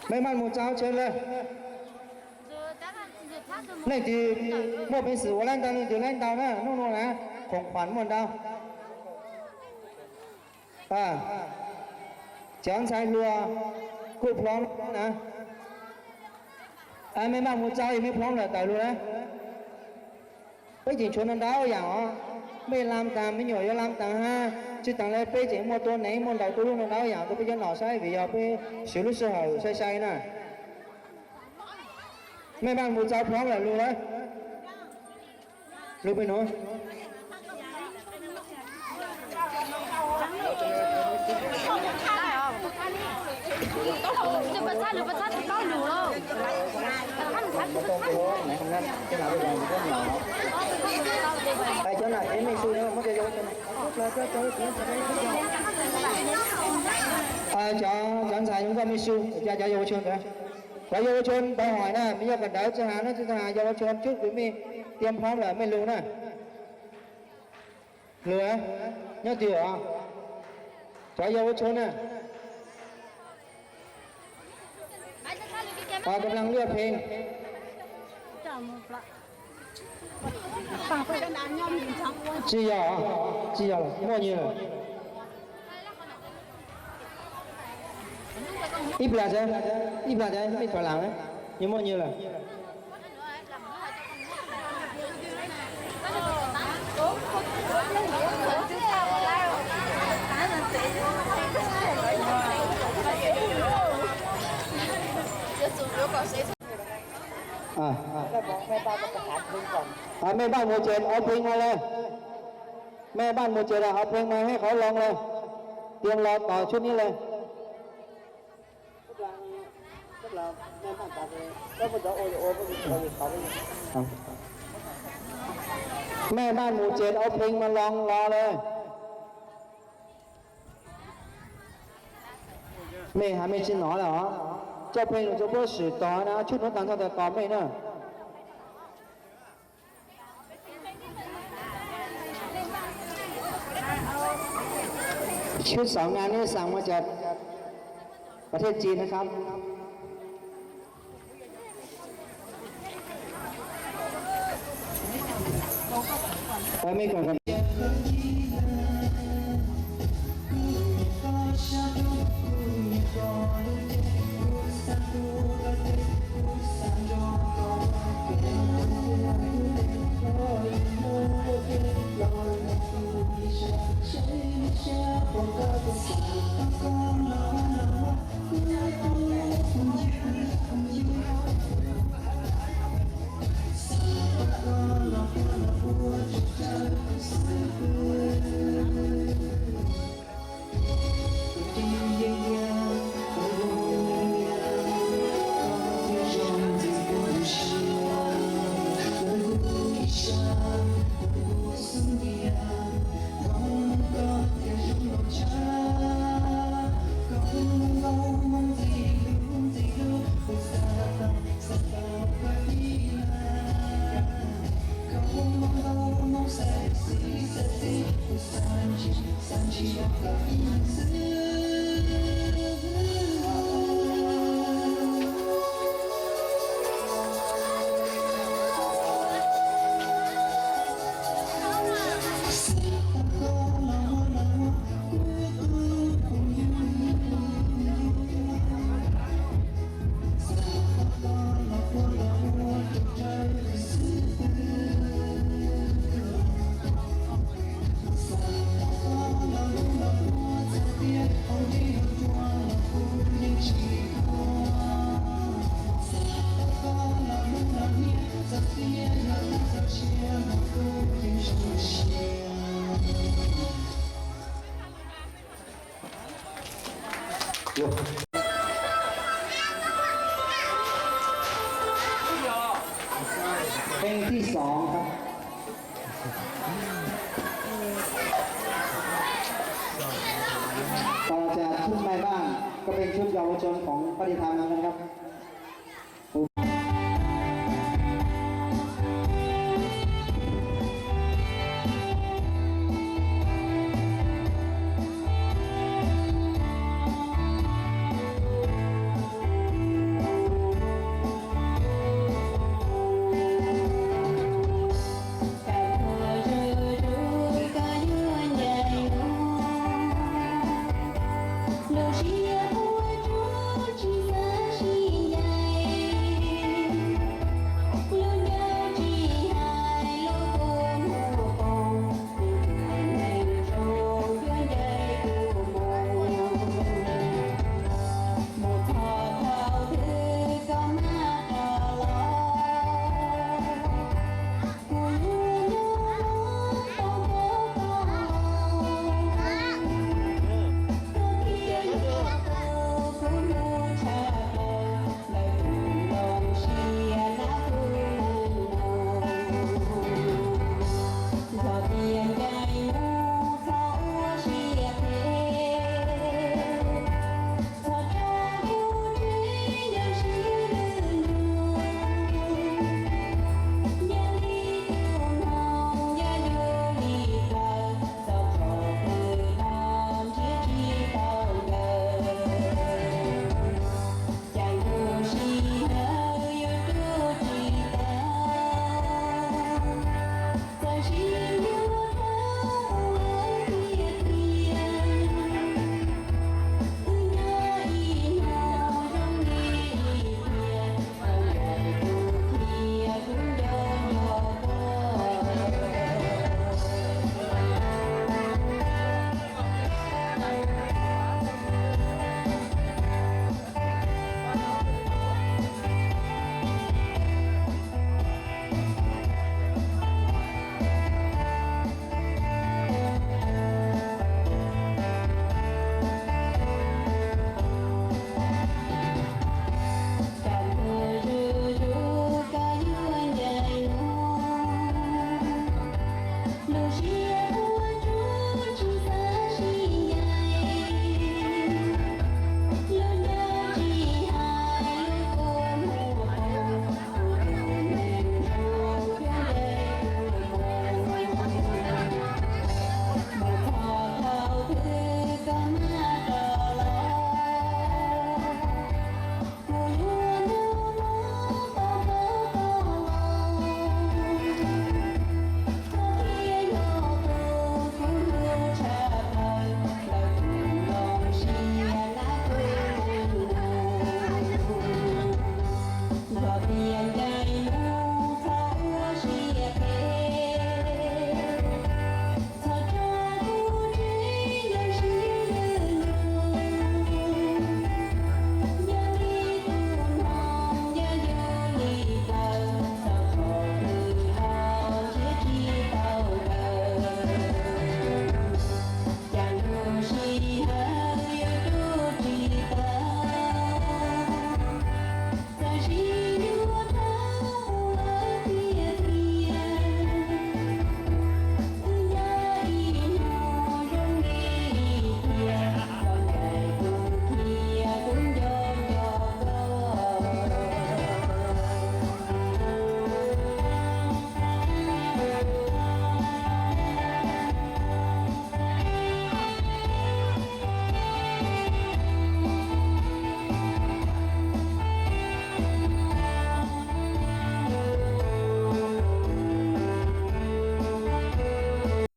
Mej maj mus txaus tsawg lawm. Leej twg muaj peev xwm ua laib ntau leej twg laib ntau na, hnub no na, khoom khuam muaj ntau. Cov ntxhais hluas kuj plhov na. Mej maj mus txaus, mej plhov lawm tawm lug na. Peb tseem tshuav no ntau yaam os. Mej lam taag, me nyuam yuav lam taag hab, tsi taag le peb tseem muaj tua neeb muaj ntaus tua lug no ntau yaam rua peb cov nom saib vim yog peb swv lub sij hawm sai sai na. Mej maj mus txaus, plhov lawm lug lawm. Lug peb nuav. Cov, cov ntxhais nyob koj mej su, cov yau ua chon ntawd. Cov yau ua chon ntawd hais na, mej yog kawm ntawv tsi has na, tsi has yau ua chon tub kwv mej tiam plhov lawm mej lug na. Lug, nyob twg os? Cov yau ua chon na. Koj lam luaj pheej. Tsi yog, tsi yog, muaj nyiaj lawm. Ib plag, ib plag mej tuam laam, nws muaj nyiaj lawm. Mej npaj mus ces ob pheej mas lawm. Mej npaj mus ces ob pheej mas hab qhov loo lawm. Tiam los tom tshuab nib lawm. Mej npaj mus ces ob pheej mas loo los lawm. Mej has mej tsi nov lawm os. Coj pheej lug rua puab swm tog na, tshuab nuav taag nrho tog tos mej na.ชุดสองงานนี้สั่งมาจากประเทศจีนนะครับ ไปไม่ก่อนครับ เพลงที่สองครับ ต่อจากชุดแม่บ้านก็เป็นชุดเยาวชนของปฏิทานเหมือนกันครับ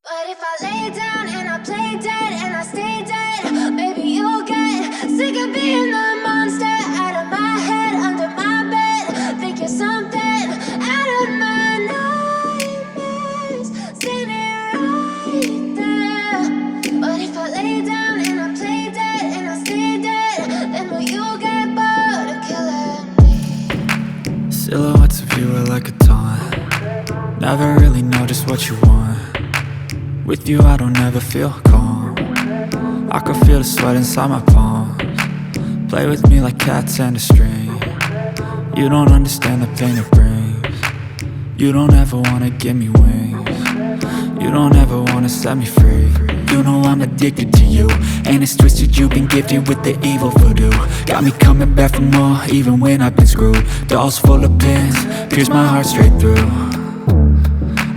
But if I lay down and I play dead and I stay dead, maybe you'll get sick of being the monster out of my head, under my bed, thinking something out of my nightmares, standing right there. But if I lay down and I play dead and I stay dead, then will you get bored of killing me? Silhouettes of you are like a taunt. Never really know just what you want. With you, I don't ever feel calm. I can feel the sweat inside my palms. Play with me like cats and a string. You don't understand the pain it brings. You don't ever wanna give me wings. You don't ever wanna set me free. You know I'm addicted to you, and it's twisted, you've been gifted with the evil voodoo. Got me coming back for more, even when I've been screwed. Dolls full of pins, pierce my heart straight through.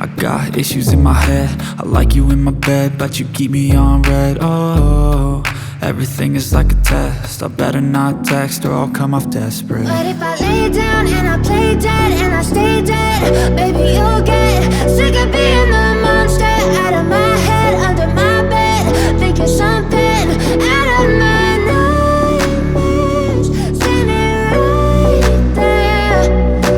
I got issues in my head. I like you in my bed, but you keep me on red. Oh, everything is like a test. I better not text or I'll come off desperate. But if I lay down and I play dead and I stay dead, baby, you'll get sick of being the monster out of my head, under my bed, thinking something out of my nightmares, standing right there.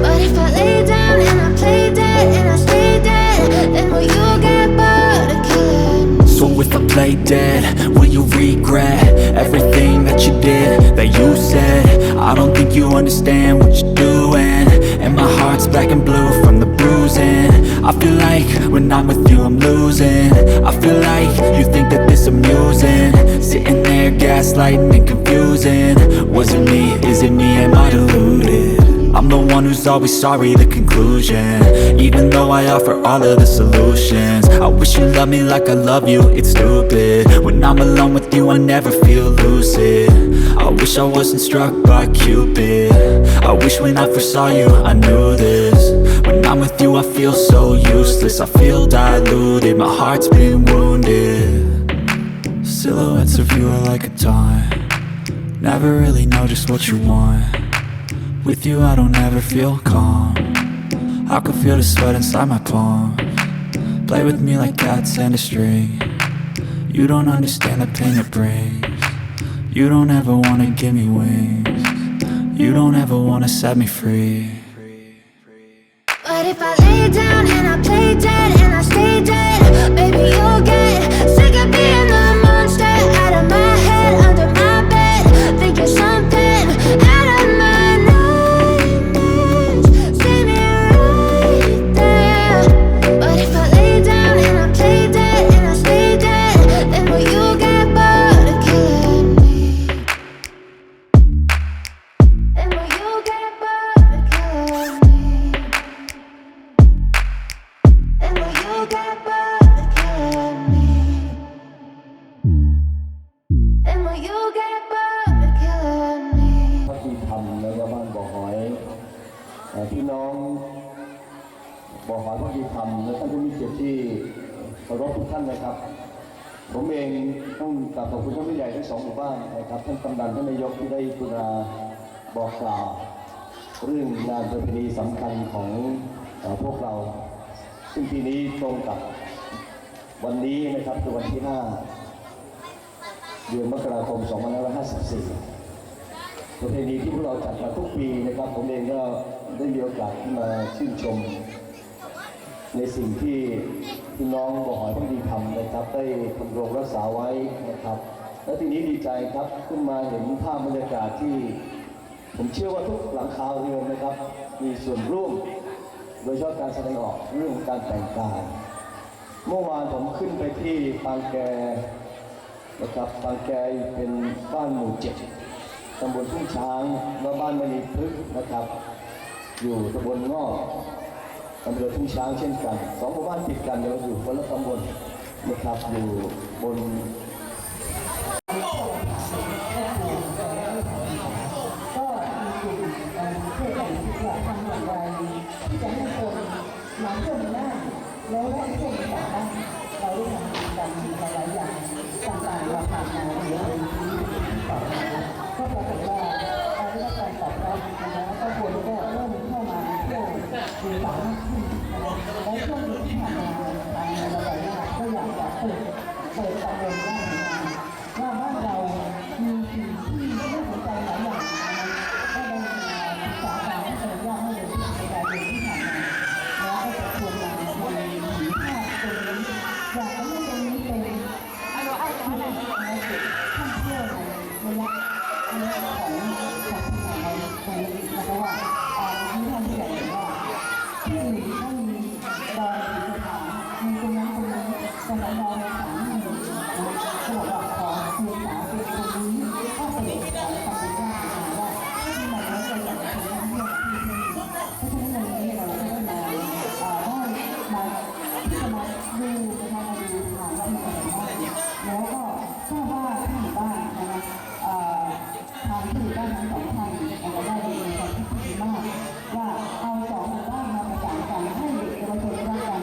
But if I lay down and I play dead and I stay dead, then will you get bored of killing me? So if I play dead, will you regret everything that you did, that you said? I don't think you understand what you're doing. And my heart's black and blue from the bruising. I feel like when I'm with you, I'm losing. I feel like you think that this amusing. Sitting there gaslighting and confusing. Was it me? Is it me? Am I deluded? I'm the one who's always sorry, the conclusion. Even though I offer all of the solutions, I wish you loved me like I love you, it's stupid. When I'm alone with you, I never feel lucid. I wish I wasn't struck by Cupid. I wish when I first saw you, I knew this. When I'm with you, I feel so useless. I feel diluted, my heart's been wounded. Silhouettes of you are like a taunt. Never really know just what you want. With you, I don't ever feel calm. I can feel the sweat inside my palms. Play with me like cats and a string. You don't understand the pain it brings. You don't ever wanna give me wings. You don't ever wanna set me free. But if I lay down and I play dead and I stay dead, baby, you'll get sick of being the monster out of พี่น้องบ่อหอยพักดีธรรมและท่านผู้มีเกียรติที่เคารพทุกท่านนะครับ ผมเองต้องกราบขอบคุณท่านผู้ใหญ่ทั้งสองหมู่บ้านนะครับ ท่านกำนัน ท่านนายกที่ได้กรุณาบอกกล่าวเรื่องงานประเพณีสำคัญของเอ่อพวกเรา ซึ่งปีนี้ตรงกับวันนี้นะครับ คือวันที่ห้า เดือนมกราคม สองพันห้าร้อยห้าสิบสี่ ประเพณีที่พวกเราจัดมาทุกปีนะครับ ผมเองก็ได้มีโอกาสขึ้นมาชื่นชม ในสิ่งที่พี่น้องบ่อหอยพักดีธรรมนะครับ ได้ทำรงรักษาไว้นะครับ และทีนี้ดีใจครับขึ้นมาเห็นภาพบรรยากาศที่ ผมเชื่อว่าทุกหลังคาเรือนนะครับ มีส่วนร่วม โดยเฉพาะการแสดงออกเรื่องของการแต่งกาย เมื่อวานผมขึ้นไปที่ปางแกนะครับ ปางแกเป็นบ้านหมู่เจ็ด ตำบลทุ่งช้าง และบ้านมณีพฤกษ์นะครับ อยู่ตำบลงอก อำเภอทุ่งช้างเช่นกัน สองหมู่บ้านติดกัน แต่ว่าอยู่คนละตำบลนะครับ อยู่บน ก็มีกลุ่มเอ่อเพื่อการศึกษาทำอย่างไรที่จะให้คนมาเที่ยวในน่านแล้วแวะเที่ยวในป่าบ้าง เราได้ทำกิจกรรมหลายๆอย่างต่างๆมาผ่านมาในเดือนที่ผ่านมาก็ปรากฏว่าได้รับการตอบรับนะคะแล้วก็คนก็เริ่มเข้ามาเที่ยวในป่ามากขึ้นนะคะแล้วช่วงเดือนที่ผ่านมาทางเราก็อยากจะเปิดเปิดประเด็นว่า ว่าบ้านเรามีสิ่งที่น่าสนใจหลายอย่างนะคะก็ได้มาศึกษาการให้เกิดยอดให้เกิดที่ในการเรียนที่ผ่านมาแล้วก็จะชวนมาในภาพตรงนี้อยากจะให้ตรงนี้เป็นจุดท่องเที่ยวในระยะระยะของของปีใหม่ตรงนี้นะคะว่าเอ่อที่ท่านผู้ใหญ่เห็นว่าที่อื่นก็มี ดอยหินผามีตรงนั้นตรงนี้ตรงนั้นดอยผานี่นะก็บอกว่าขอเพียงสามสิบตรงนี้ก็เป็นของความเป็นญาติของเราว่าที่มันไม่เคยอยากจะทำเรื่องที่นี่เพราะฉะนั้นวันนี้เราก็ได้มาเอ่อได้มาที่จะมาดูนะคะมาดูทางว่ามีอะไรบ้างแล้วก็ทราบว่าที่หมู่บ้านนะคะเอ่อ ทางผู้ใหญ่บ้านทั้งสองท่านเราได้มีความคิดที่ดีมากว่าเอาสองหมู่บ้านมาประสานกันให้เด็กเยาวชนรักกัน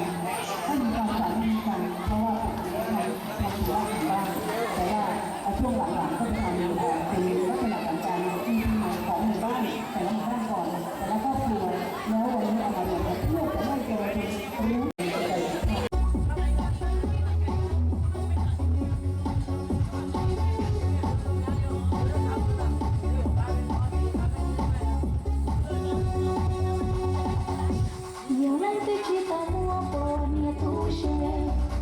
ให้มีความสามัคคีกันเพราะว่าปกติแล้วทางทางหมู่บ้านหมู่บ้านแต่ว่าเอ่อช่วงหลังๆก็จะทำเอ่อเป็นลักษณะของการมีทีมงานของหมู่บ้านแต่ละหมู่บ้านก่อนแต่ละครอบครัวแล้ววันนี้เอามารวมกันเพื่อจะให้เยาวชนรู้ Yog leej twg tsis tau muaj poj niam tu se,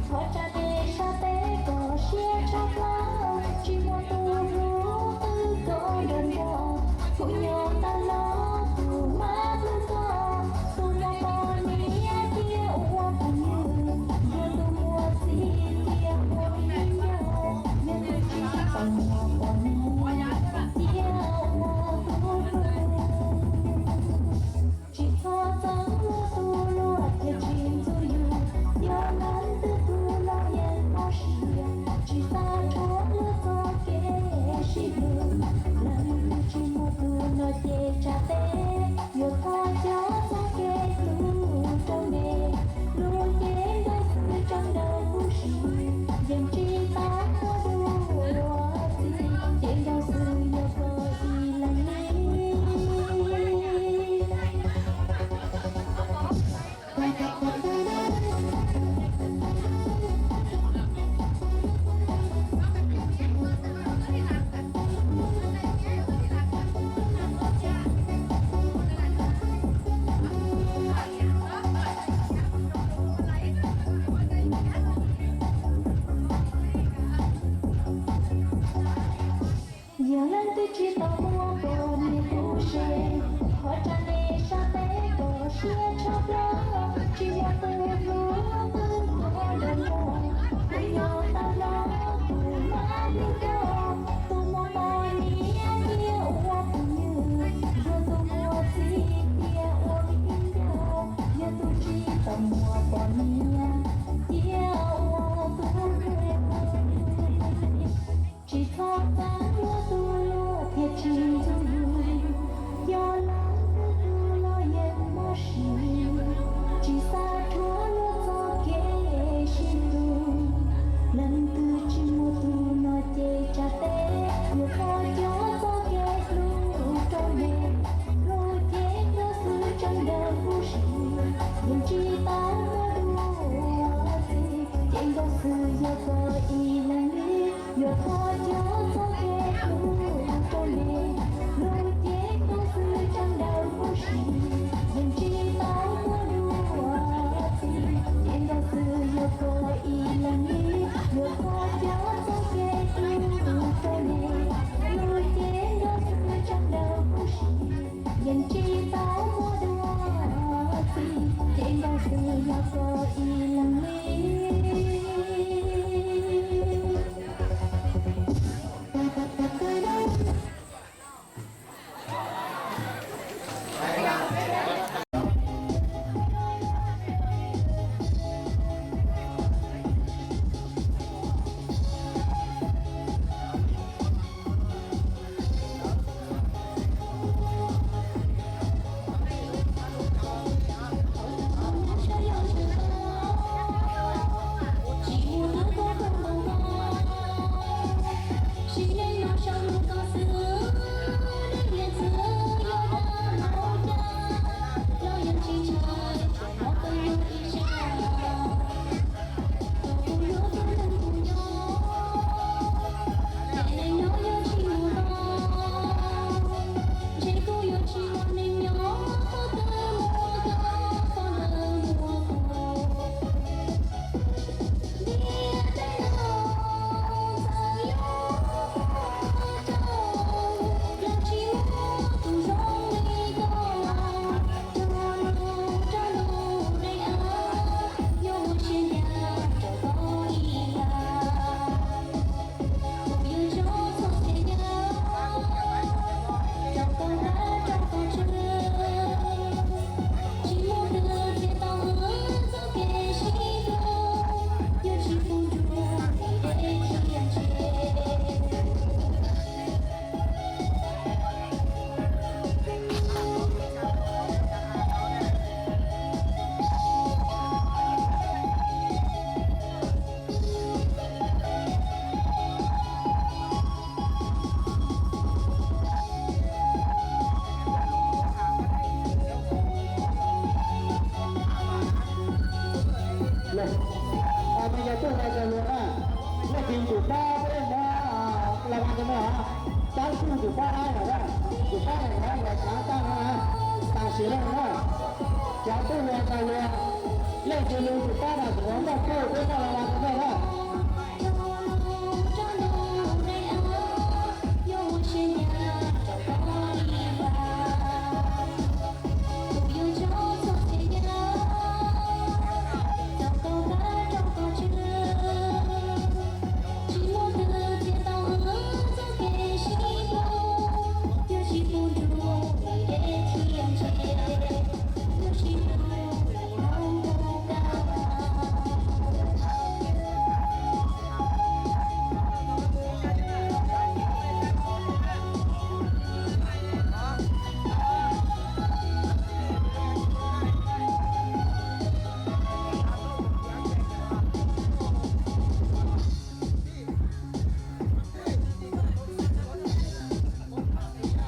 thov tsa dej sab teb kom siab tshaj plaws, tsis muaj tus hlub qw kom nrog nrog, kuv nyob ntawm no tus mab hlub koj, tus muaj poj niam cia ua phooj ywg, yog tus muaj txiv cia ua viv ncaus, yog tus tsis tau muaj poj niam cia ua tus hlub. Tsis txhob txeeb luag tus luag thiaj tsis ntxub yus, yog leej twg tus los yeej mob siab, tsis xav tshuav luag txoj kev sib hlub. Leej twg tsis muaj tus no ces tsa tes, yuav thov cov txoj kev hlub rau me, lub cev nkaus xwb tseem daws huv si, yeej tsis tau muaj dua txiv, cev nkaus xwb yog koj txiv leej li. Yog leej twg tsis tau muaj poj niam tu se, thov tsa dej sab teb kom siab tshaj plaws, tsis muaj tus hlub qw kom nrog nrog, kuv nyob ntawm no tus mab hlub koj, tus muaj poj niam cia ua phooj ywg, yog tus muaj txiv cia ua viv ncaus, yog tus tsis tau muaj poj niam cia ua tus hlub. Tsis txhob txeeb luag tus luag thiaj tsis ntxub yus, yog leej twg tus los yeej mob Cov tub hluas ntxhais hluas, leej twg nws tsis paub na, kuv muab koob peb muaj la la rau nej na.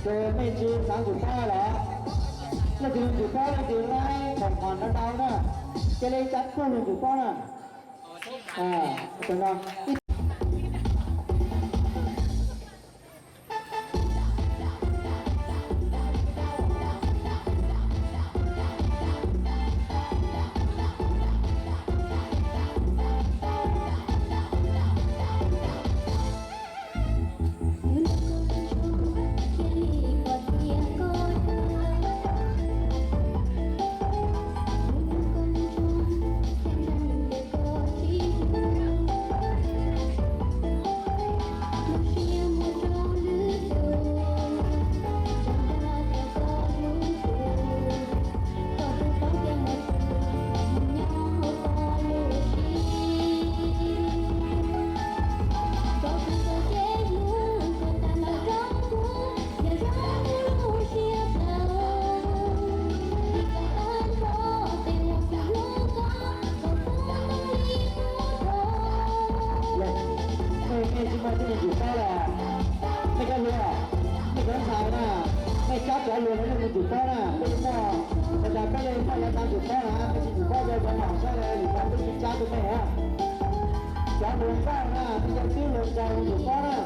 Ces nej tsis xav ntxim paub los? Leej twg ntxim paub leej twg laib koom qhov ntau ntau na, cia li cab kuj ntxim paub na. Nej tsis muaj tib neeg ntxim paub los? Nej cov hluas, nej cov ntxhais na, nej cab cov hluas no nej mus ntxim paub na, peb muaj, ua cas peb muaj yav tag ntxim paub na, peb tsis ntxim paub cov cov nom sab li, lwm cov peb tsis cab tus nej na. Cov hluas nkauj na, nej cov tub hluas nraug mus ntxim paub na.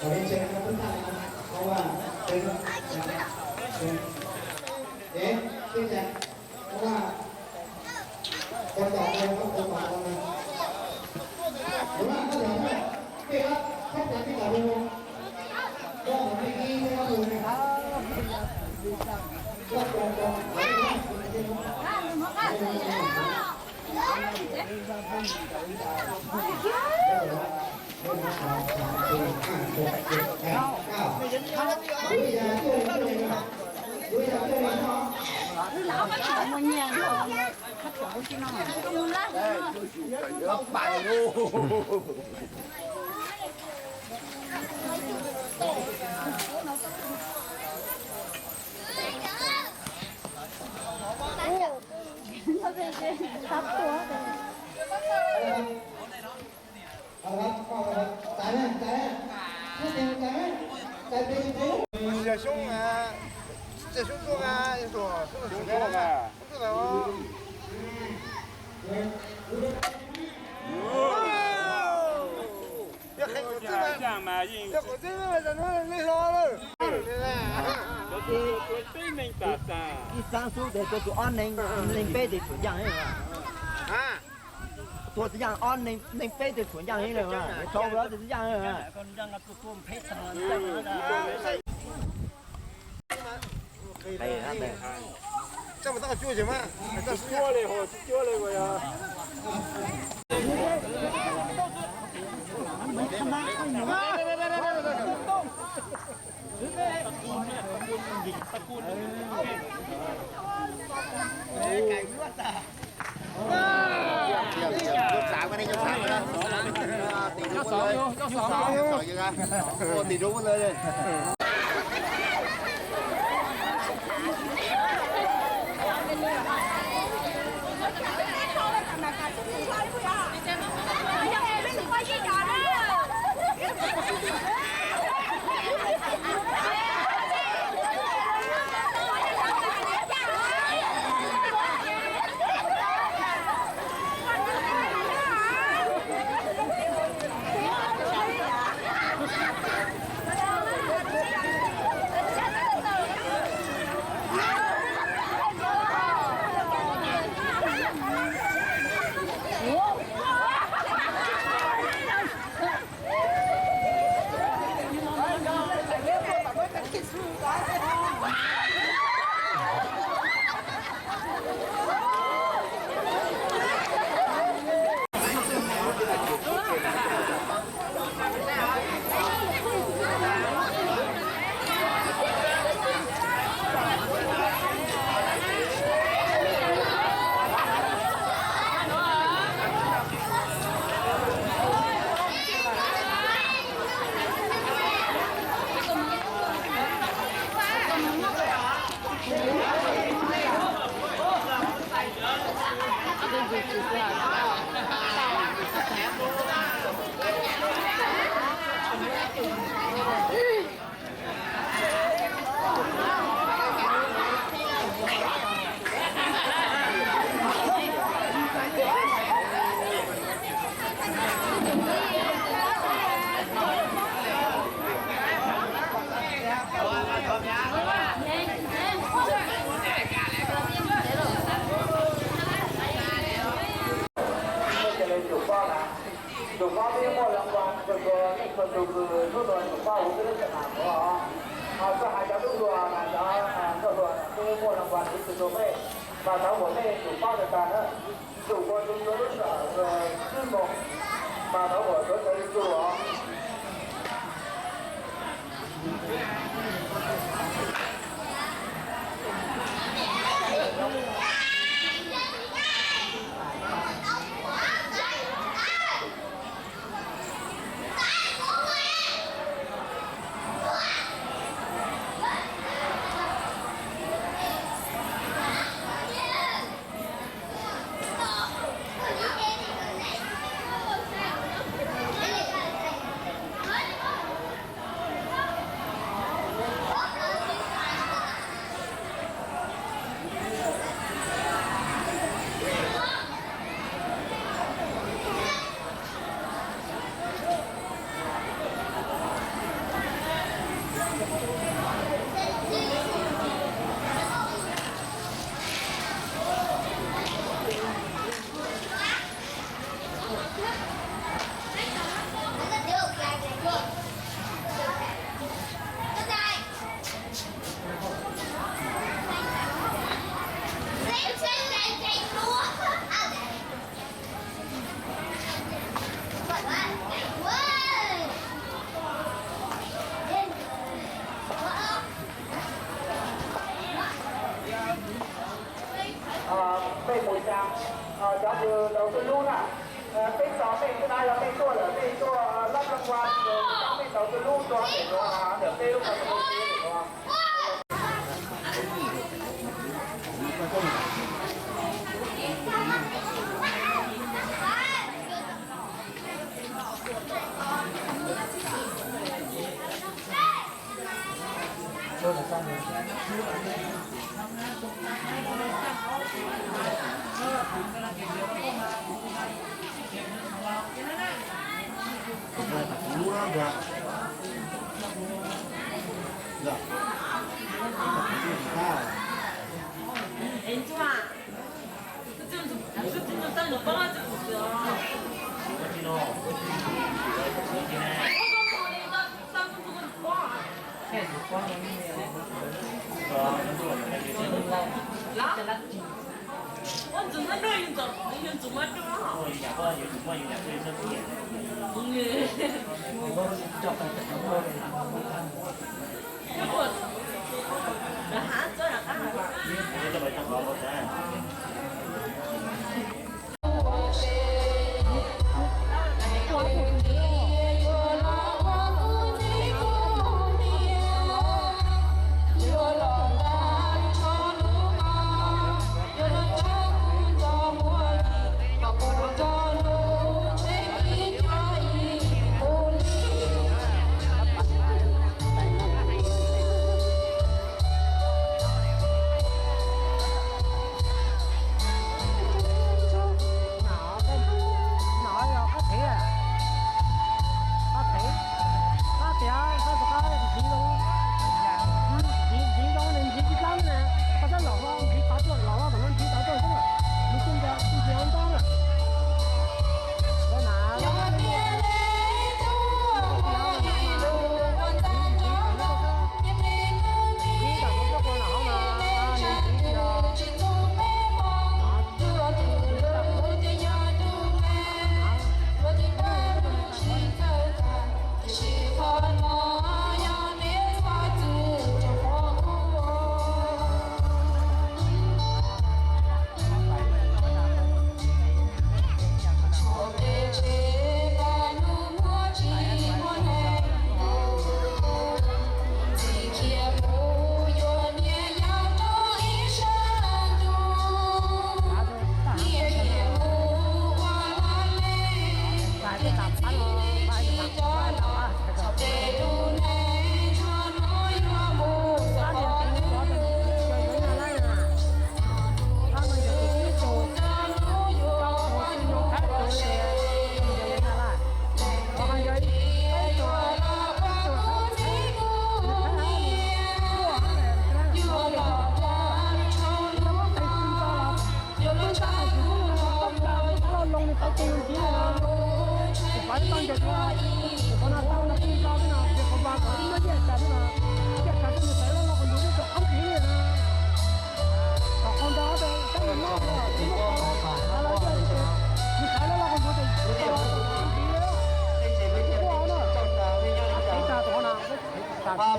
Còn lên trên nó cũng tăng lên, không à, trên, trên, trên, trên, trên, không à, con tỏ con, con tỏ con này. Đúng không? Con tỏ con này. Kìa, không phải cái tỏ luôn. Con tỏ cái kia, cái tỏ luôn này. Con, con, con, con, con, con, con. Ib xaab xub tes tua tus ob neeg, neeg peb tes tshuav ncaaj heev. Tua tsis ncaaj, ob neeg, neeg peb tes tshuav ncaaj heev lawm, tau lawm tes tsis ncaaj. Tus pab peb muaj laj npas rau nej txhua tus kws hnub no tus pab huv peb lub sij hawm no. Koj hais cov tub hluas na, cov tub hluas na, peb muaj laj npas huv txwv rau peb, mas tau muaj nej tus pab tag tag na. Tus ua tus ua lub sij hawm twb moog, mas tau muaj cov cov tus os.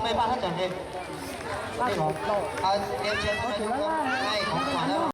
Mej pab hab tseem he. Ua, ua, ua, ua, ua,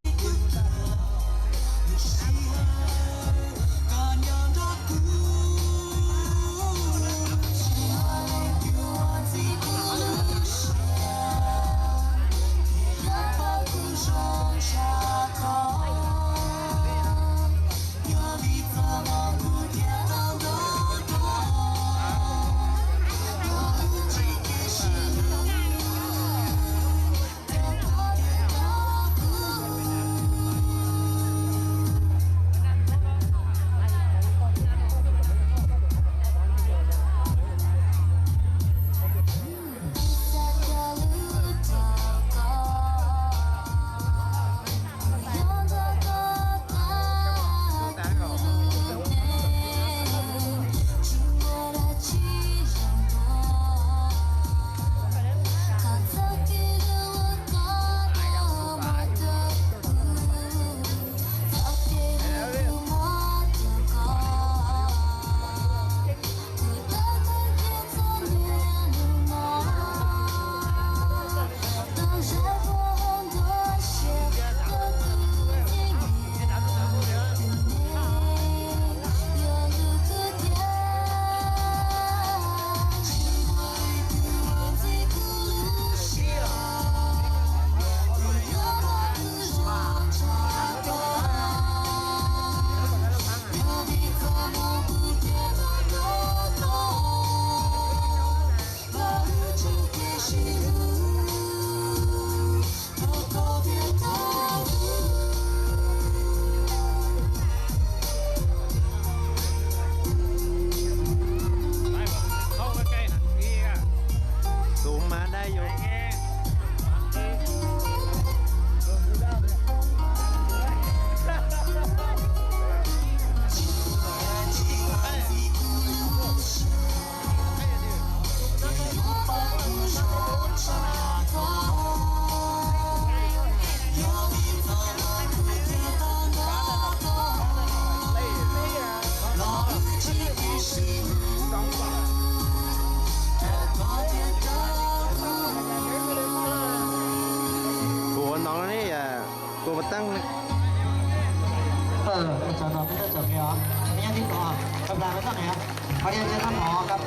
Cov no peb txawj txawm kiag os, peb nyob tib tug, pab pab peb txoj niam. Qhov tias ntshe thaj mov kab,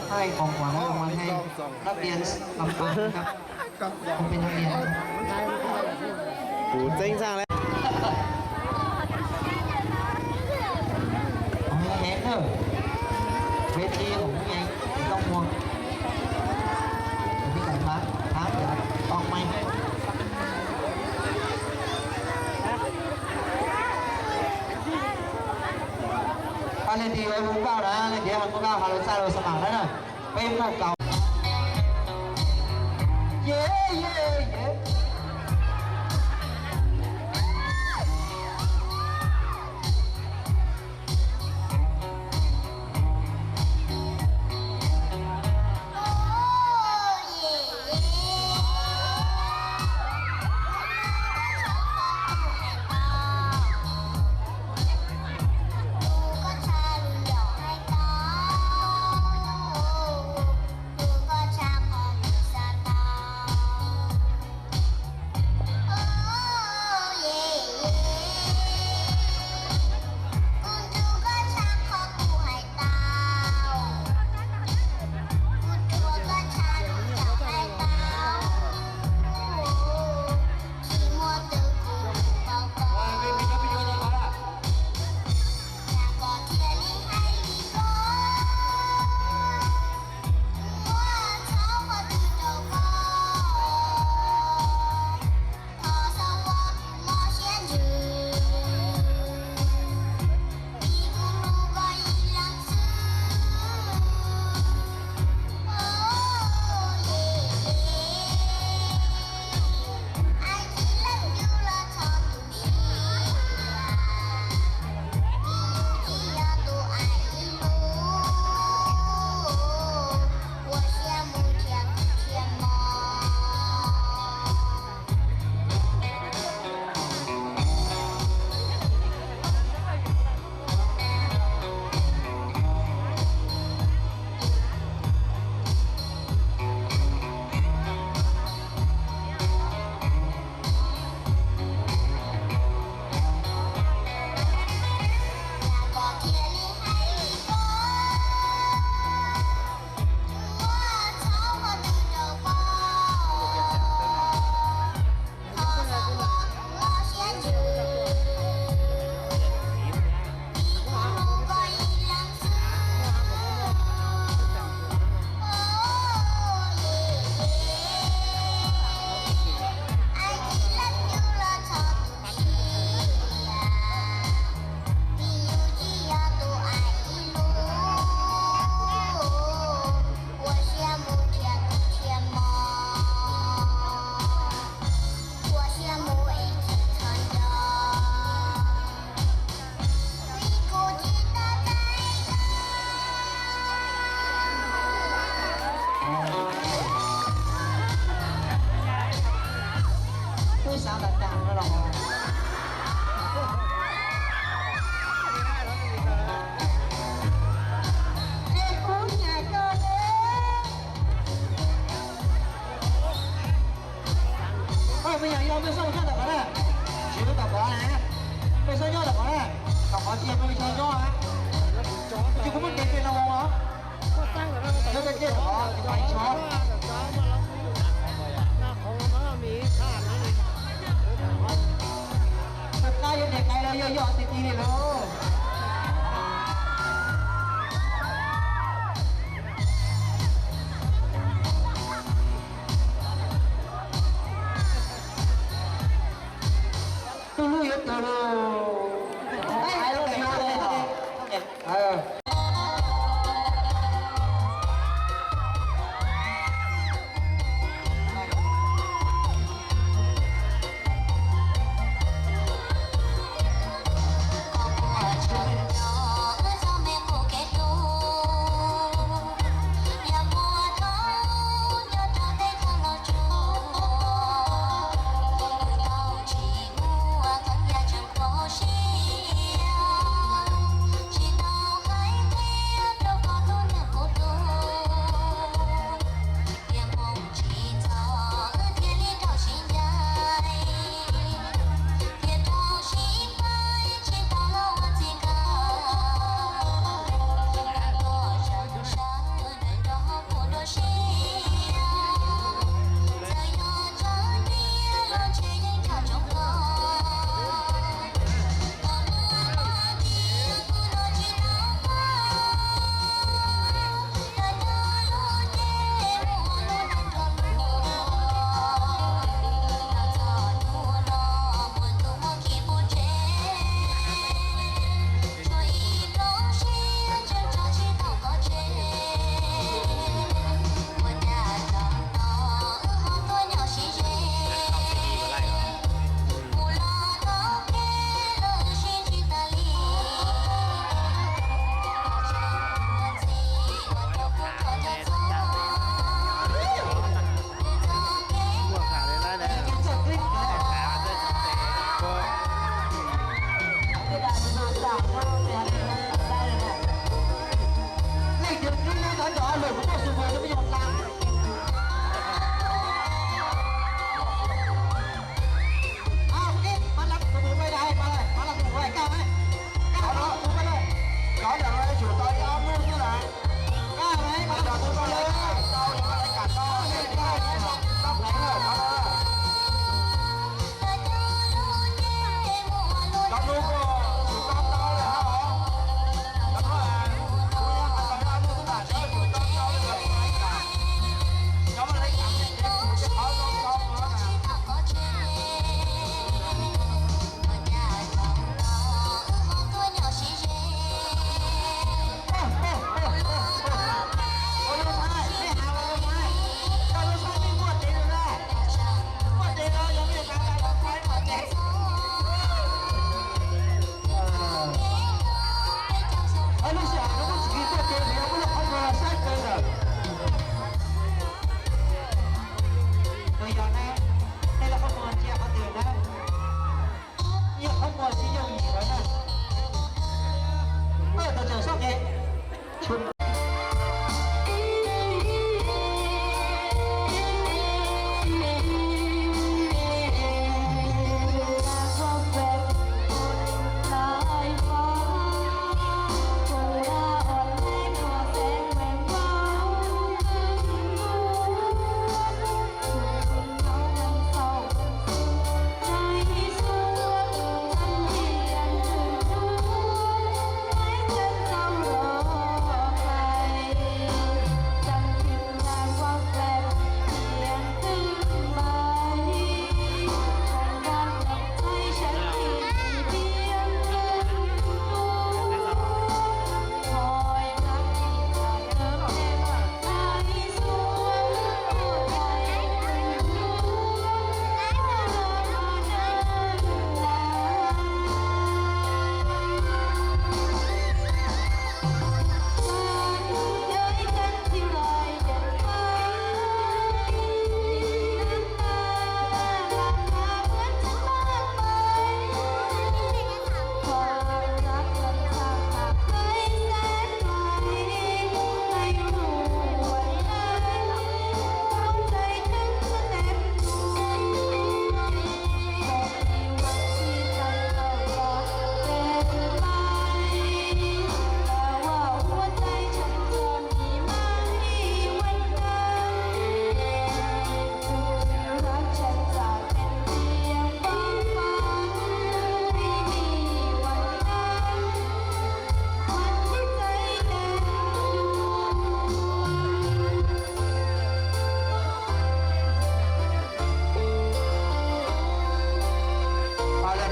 thaj hais khoom uas lawv los mas ntshe đắt tiền lắm, không phải đắt tiền. Kuv txeeb txaj li. Heev na, ves thi kuv heev, tsis tau muag. Kuv pib tawm thab, thab tias tau meej. Leej twg yuav hu nkauj na, leej twg yuav hu nkauj ho lawv txaj lawv xas mam na, peb muaj kaus. Ye ye ye. Kuv xav tas tas no los. Ces kuv nyiam koj ne. Oj, me nyuam yog peb xoob nyob tom qhov na, tsis peb tom qhov na, peb xoob nyob tom qhov na, tom qhov tias peb xoob nyob na, tsis kuv muaj kev pem no os. Nyob tej tej tom qhov tis pais tshov. Tus qab yuav niam qais los yog yog tiag tiag li lauj. Tus hlub yuav tuag lauj. Lwm kuv tuaj xus muag rau peb yog hla. Hab, pab lab kuv mus quay na, pab lab kuv mus quay kaj na, kaj na, kuv quay na. Cov ntawm no yuav tsum tau ib ob hnub xwb na. Kaj na, pab lab kuv mus quay na. Lub sij hawm no kuj tsis kis tuaj ces vim yog muaj lub qhov muag saib kawg lawm. Tus yog na, tej lub qhov muag ntsia qhov twg na, ib qhov muag tsis yooj yim lawm na. Tus tseem sob qes. Yog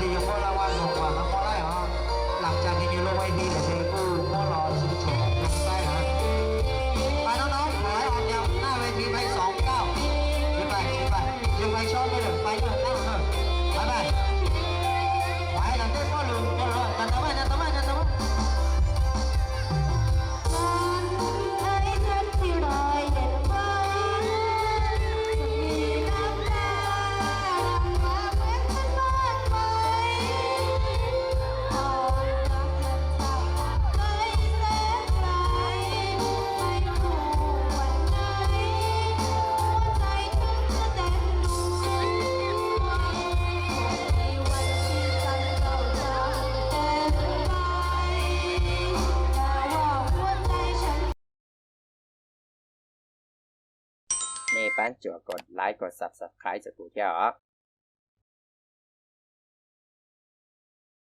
tias yus muaj laj vaj nus quas no muaj laij os, lam cas tes yus lub vaj thi lawm ces kuj muab los tsis tshua zoo saib na. Pais no no, pais no, pais xov kauj, tsis pais, tsis pais, tsis pais tso peb lawm, pais no na, pais, pais, pais los tej poj lus, cas tau mas, cas tau mas, cas tau mas. Nej pab tsuas kom like kom subscribe rau kuv thiab os.